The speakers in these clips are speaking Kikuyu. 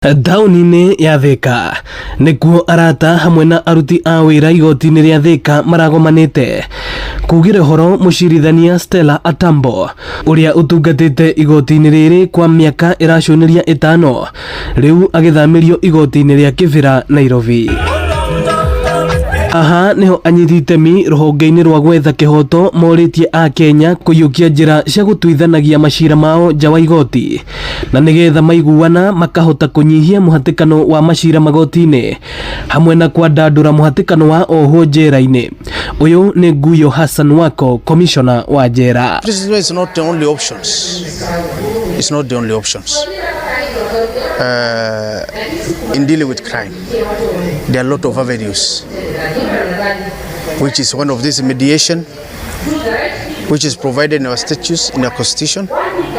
Taũni-inĩ ya Thika nĩkuo arata hamwe na aruti a wĩra igoti-inĩ rĩa Thika maragomanĩte kugĩra ũhoro mũcirithania Stella Atambo ũrĩa ũtungatĩte igoti-inĩ rĩrĩ kwa mĩaka ĩracũnĩria ĩtano rĩu agĩthamĩrio igoti-inĩ rĩa Kĩbĩra Nairobi. Haha niho anyiti itemi rũhonge-inĩ rwa gwetha kĩhoto morĩtie a Kenya kũiyũkia njĩra cia gũtuithanagia macira mao nja wa igoti na nĩgetha maiguana makahota kũnyihia mũhatĩkano wa macira magoti-inĩ hamwe na kwandandũra mũhatĩkano wa ohwo njera-inĩ. Ũyũ nĩ Guyo Hassan Wako, commissioner wa njera. Prison is not the only options. It's not the only options. In dealing with crime, there are a lot of avenues, which is one of this mediation, which is provided in our statutes, in our constitution.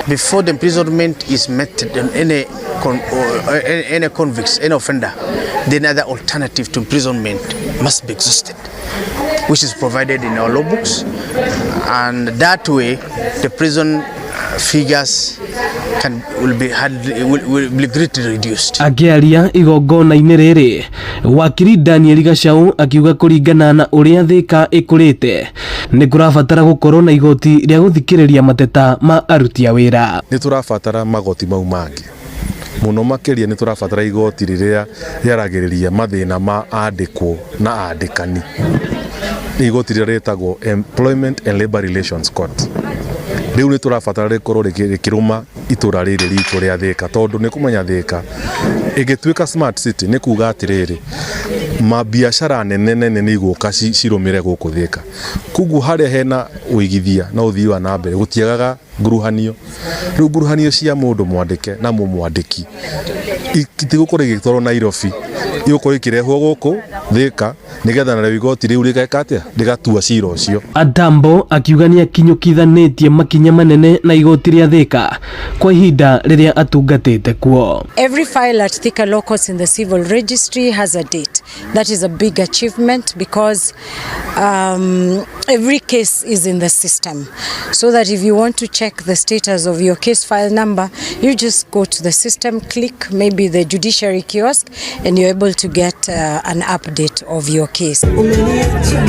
Before the imprisonment is meted on any convicts, any offender, then other alternative to imprisonment must be exhausted, which is provided in our law books. And that way, the prison figures can will be hardly, will be greatly reduced. Akĩaria igongona-inĩ rĩrĩ, wakiri Daniel Gachau akiuga kũringana na ũrĩa Thika ĩkũrĩte nĩ kũrabatara gũkorwo na igoti rĩa gũthikĩrĩria mateta ma aruti a wĩra. Nĩ tũrabatara magoti mau mangĩ mũno makĩria, nĩ tũrabatara igoti rĩrĩa rĩaragĩrĩria mathĩna ma andĩkwo na andĩkani, nĩ igoti rĩrĩa rĩtagwo Employment and Labor Relations Court. Rĩu nĩ tũrabatara rĩkorwo rĩkĩrũma itũra rĩrĩ ritũ rĩa Thika, tondũ nĩ kũmenya Thika ĩngĩtuĩka smart city nĩ kuga atĩrĩrĩ, mabiacara nene nene nĩ igũka cirũmĩre gũkũ Thika. Koguo harĩa hena ũigithia na ũthii wa na mbere gũtiagaga nguruhanio. Rĩu nguruhanio cia mũndũ mwandĩke na mũmwandĩki itigũkorwo igĩtwarwo Nairobi, igũkorwo ikĩrehwo gũkũ Thika nĩgetha narĩo igoti rĩu rĩgeka atĩa, rĩgatua cira ũcio. Atambo akiuga nĩ akinyũkithanĩtie makinya manene na igoti rĩa Thika kwa ihinda rĩrĩa atungatĩte kuo. Every file at Thika Law Courts in the civil registry has a date. That is a big achievement because every case is in the system. So that if you want to check the status of your case file number, you just go to the system, click maybe the judiciary kiosk, and you're able to get an update of your case.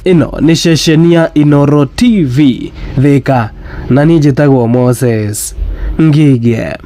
Ĩno nĩ ceceni ya Inoro TV Thika na niĩ njĩtagwo Moses Ngige.